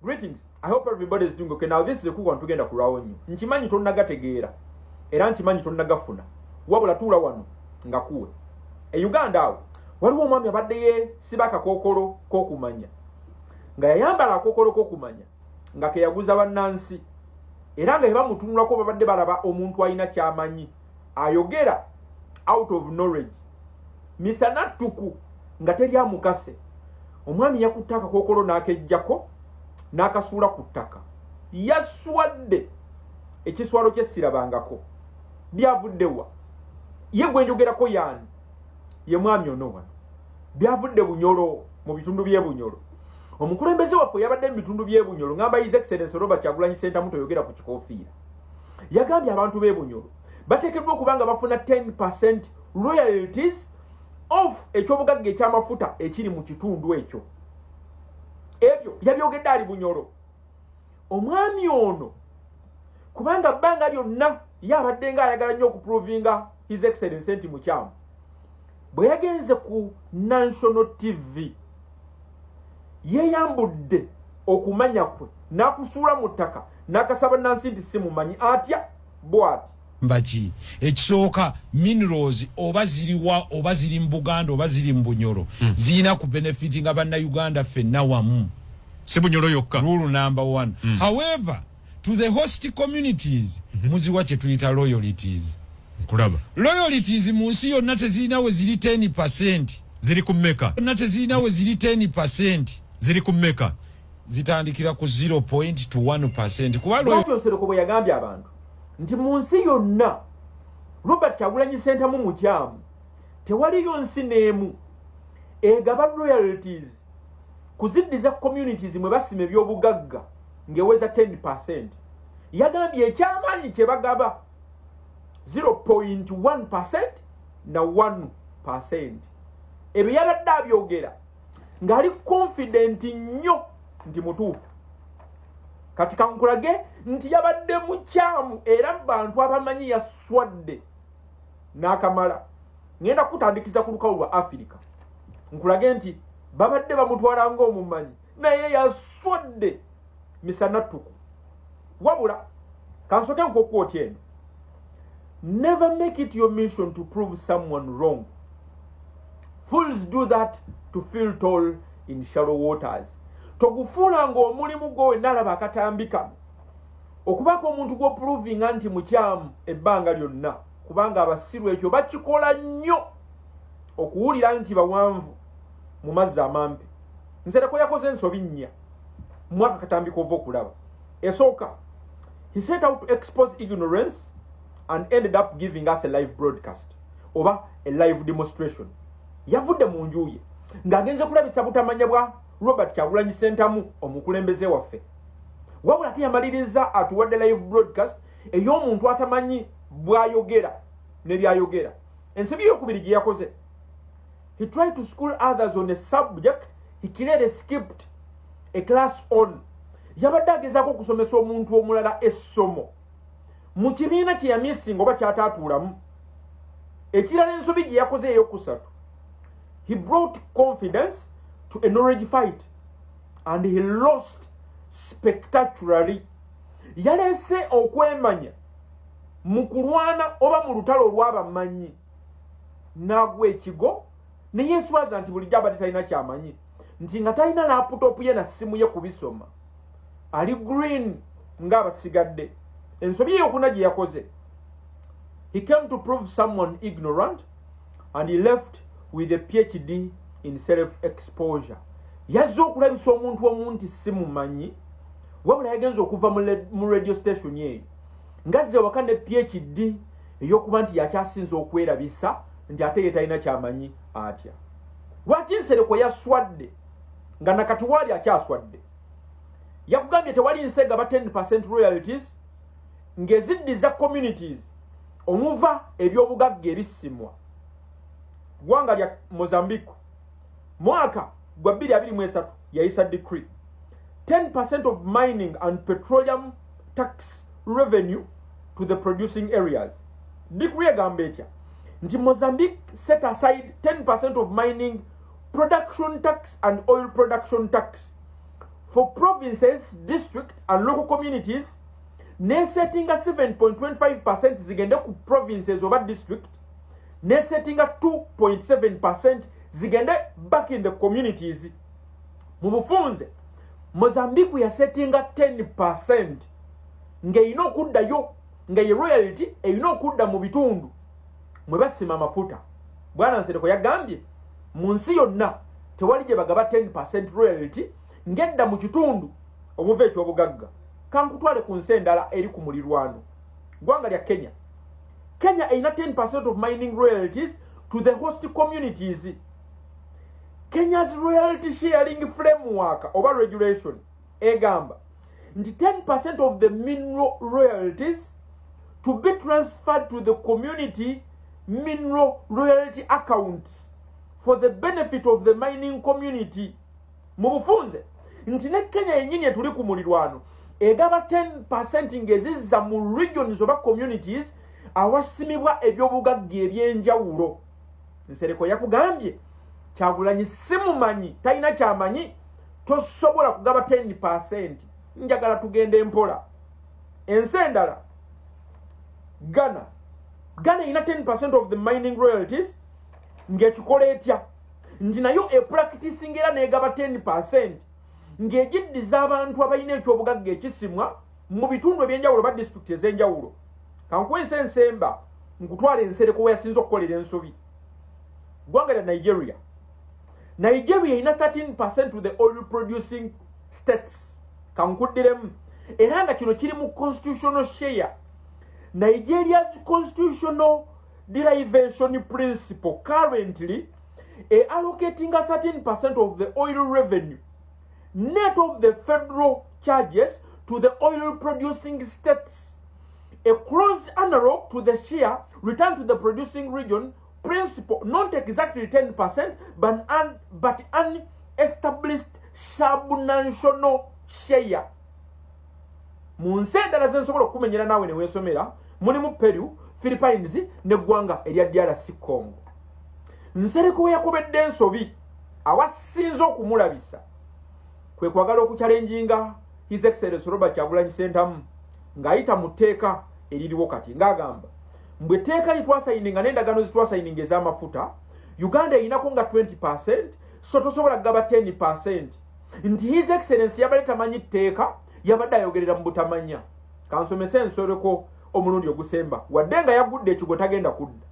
Greetings. I hope everybody is doing okay. Now this is a quick one, tugenda kulwawo nnyo. Nkimanyi tonnagategeera era nkimanyi tonnagafuna. Wabula tuula wano nga kuwe. E Uganda awo waliwo omwami abadde yeesiba akakookolo k'okumanya, nga yayambala akakookolo k'okumanya nga keyaguza bannansi, era nga bamutunulako babadde balaba omuntu alina ky'amanyi, ayogera out of knowledge. Misana ttuku nga teri amukase, omwami yakutte akakookolo n'akeggyako n'akasuula ku ttaka. Yaswadde ekiswalo kye sirabangako. Byavuddewa? Ye gwe njogerako yaani? Ye mwami ono wano. Byavudde Bunyolo, mu bitundu by'e Bunyolo. Omukulembeze waffe yabadde mu bitundu by'e Bunyolo, ngamba His Excellence Robert Kyagulanyi Ssentamu toyogera ku kikoofiira, yagambye abantu b'e Bunyolo bateekeddwa okuba nga bafuna 10% royalties of ekyobugagga ekyamafuta ekiri mu kitundu ekyo. Ebyo yabyogedde ali Bunyolo. Omwami ono, kubanga bbanga lyonna ye abadde nga ayagala nnyo okuprovinga His Excellence nti mukyamu, bwe yagenze ku national TV yeeyambudde okumanya kwe n'akusuula mu ttaka n'akasaba nansi nti si mumanyi. Atya bw'ati? Mbaki ekisooka, minerals oba ziriwa, oba ziri mu Buganda oba ziri mu Bunyoro, zirina ku benefitinga Bannayuganda ffenna wamu. Si Bunyoro yokka. Rule number one. However, to the host communities muziwa kye tuyita royalties. Nkulaba. Royalties mu nsi yonna tezirina we ziri 10%. Ziri ku mmeka? Yonna tezirina we ziri 10%. Ziri ku mmeka? Zitandikira ku 0 to 1% kuba Lwaki Nsereko bwe yagambye abantu nti mu nsi yonna Robert Kyagulanyi Ssentamu mukyamu, tewaliyo nsi n'emu egaba royalties kuziddiza communities mwe basima ebyobugagga ng'eweza 10%, yagambye ekyamaanyi kye bagaba 0.1% na 1%. Ebyo yabadde abyogera ng'ali confident nnyo nti mutuufu. Kati kankulage nti yabadde mukyamu, era bantu abamanyi yaswadde n'akamala. Ŋŋenda kutandikiza ku lukalu lwa Afirika, nkulage nti babadde bamutwala ng'omumanyi naye yaswadde misana ttuku. Wabula kansooke nkuquote eno: "Never make it your mission to prove someone wrong. Fools do that to feel tall in shallow waters." Togufuula ng'omulimu gwo wenna alaba akatambi kano okubaako omuntu gw'oprovinga nti mukyamu ebbanga lyonna, kubanga abasiru ekyo bakikola nnyo okuwulira nti bawanvu mu mazzi amampe. Nsereko yakoze ensobi nnya mwaka katambi kova okulaba. Esooka, he set out to expose ignorance and ended up giving us a live broadcast oba a live demonstration. Yavudde mu nju ye ng'agenze kulabisa butamanya bwa Robert Kyagulanyi Sentamu, omukulembeze waffe, wabula ate yamaliriza atuwadde live broadcast ey'omuntu atamanyi bw'ayogera ne byayogera. Ensobi eyokubiri gye yakoze, he tried to school others on a subject he clearly skipped a class on. Yabadde agezaako okusomesa omuntu omulala essomo mu kibiina kye yamissinga oba kyataatuulamu. Ekirala, ensobi gye yakoze eyokusatu, he brought confidence to a knowledge fight and he lost spectacularly. Yaleese okwemanya mu kulwana oba mu lutalo olw'abamanyi n'agwa ekigo ne yeeswaza nti bulijjo abadde talina kyamanyi, nti nga talina laptop ye na ssimu ye kubisoma, ali green ng'abasigadde. Ensobi eyokuna gye yakoze, he came to prove someone ignorant and he left with a PhD in self exposure. Yazze okulabisa omuntu omu nti si mumanyi, wabula yagenza okuva mu radio station eyo ngazze waka ne PhD ey'okuba nti yakyasinza okwerabisa nti ate ye talina kyamanyi. Atya? Lwaki Nsereko yaswadde nga nakati waali akyaswadde? Yakugambye tewali nsi egaba 10% royalties ng'eziddiza communities omuva ebyobugagga ebisimwa. Ggwanga lya Mozambique mwaka gwa 2023 yayisa decree 10% of mining and petroleum tax revenue to the producing areas. Decree egamba etya? Nti Mozambique set aside 10% of mining production tax and oil production tax for For provinces, districts and local communities, nesettinga 7.25% zigende ku provinces oba district, nesettinga 2.7% zigende back in the communities. Mu bufunze, Mozambique yasettinga 10% ng'erina okuddayo, nga ye royalty erina okudda mu bitundu mwe basima amafuta. Bwana Nsereko yagambye mu nsi yonna tewali gye bagaba 10% royalty ng'edda mu kitundu omuva ekyobugagga. Kankutwale ku nsi endala eri ku mulirwano, ggwanga lya Kenya. Kenya erina 10% of mining royalties to the host communities. Kenya's royalty sharing framework oba regulation egamba nti 10% of the mineral royalties to be transferred to the community mineral royalty accounts for the benefit of the mining community. Mu bufunze nti ne Kenya yennyini etuli ku mulirwano egaba 10% ng'ezizza mu regions oba communities awasimibwa ebyobugagga ebyenjawulo. Nsereko yakugambye Kyagulanyi simumanyi, talina kyamanyi, tosobola kugaba 10%. Njagala tugende mpola. Ensi endala, Ghana. Ghana erina 10% of the mining royalties. Ng'ekikola etya? Nti nayo epracticing era negaba 10% ng'egiddiza abantu abalina ekyobugagga ekisimwa mu bitundu ebyenjawulo ba disitulikiti ez'enjawulo. Kankuwa ensi ensemba, nkutwala Nsereko we yasinza okukolera ensobi, ggwanga lya Nigeria. Nigeria erina 13% to the oil producing states. Kankuddiremu, era nga kino kiri mu constitutional share. Nigeria's constitutional derivation principle currently allocating 13% of the oil revenue net of the federal charges to the oil producing states, a close analog to the share return to the producing region principle, not exactly 10%, but an established subnational share. Mu nsi endala zensobola okukumenyera naawe ne weesomera mulimu Peru, Philippines n'eggwanga erya DRC Congo. Nsereko we yakobedde ensobi awasinze okumulabisa kwe kwagala okuchallenginga His Excellence Robert Kyagulanyi Sentamu ng'ayita mu tteeka eririwo kati, ng'agamba mbwe etteeka litwasayininga n'endagaano zitwasayininga ez'amafuta, Uganda erinako nga 20%, so tosobola kugaba 10%. Nti His Excellence yabadde tamanyi tteeka, yabadde ayogerera mu butamanya. Kansomese Nsereko omulundi ogusemba, wadde nga yagudde ekigo tagenda kudda.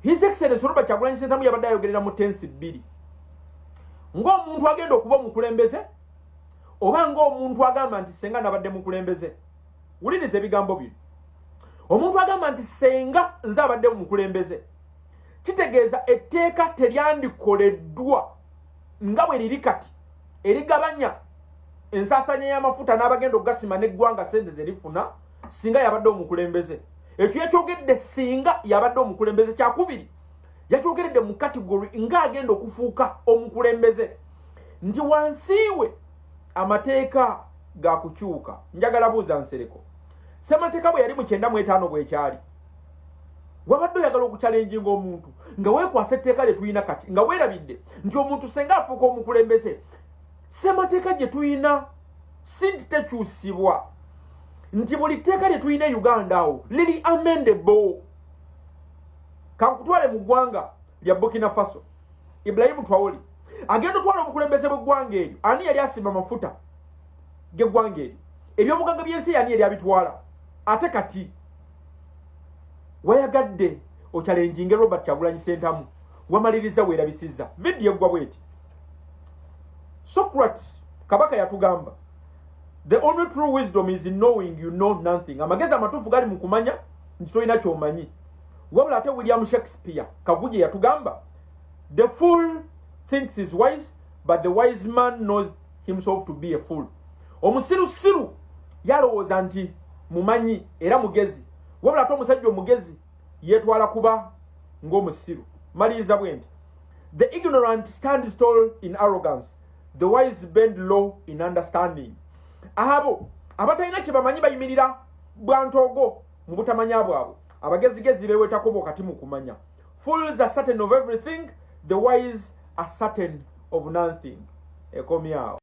His Excellence Robert Kyagulanyi Sentamu yabadde ayogerera mu tense bbiri, ng'omuntu agenda okuba omukulembeze oba ng'omuntu agamba nti senga nabadde mukulembeze. Wuliriza ebigambo bino. Omuntu agamba nti senga nze abadde mukulembeze, kitegeeza etteeka teryandikoleddwa nga bwe liri kati erigabanya ensaasanya y'amafuta n'abagenda okugasima n'eggwanga sente zerifuna singa yabadde omukulembeze. Ekyo yakyogedde singa yabadde omukulembeze. Kyakubiri, yakyogeredde mu category ng'agenda okufuuka omukulembeze, nti wansi we amateeka ga kukyuka. Njagala buuza Nsereko, semateeka bwe yali mu 95 bwekyali, wabadde oyagala okuchallenginga omuntu nga weekwasa etteeka lye tulina kati, nga weerabidde nti omuntu senga afuuka omukulembeze, semateeka gye tulina si nti tekyusibwa, nti buli tteeka lye tulina e Uganda awo liri amendable. Kankutwale mu ggwanga lya Burkina Faso. Ibrahimu Traore agenda otwala obukulembeze bw'eggwanga eryo. Ani yali asimba amafuta g'eggwanga eryo? Ebyobugagga by'ensi yani yali abitwala? Ate kati wayagadde ochallenginge Robert Kyagulanyi Sentamu, wamaliriza weerabisizza. Vidiyo eggwa bweti: Socrates kabaka yatugamba, "The only true wisdom is in knowing you know nothing." Amagezi amatuufu gali mu kumanya nti tolina kyomanyi. Wabula ate William Shakespeare kaguje yatugamba, "The fool thinks is wise, but the wise man knows himself to be a fool." Omusirusiru yalowooza nti mumanyi era mugezi, wabula ate omusajja omugezi yeetwala kuba ng'omusiru. Maliriza bwe nti: the ignorant stands tall in arrogance, the wise bend low in understanding. Abo abatalina kye bamanyi bayimirira bwantoogo mu butamanya bwabwe, abagezigezi beewetako bwokati mu kumanya. Fools are certain of everything, the wise are certain of nothing. Ekomyawo.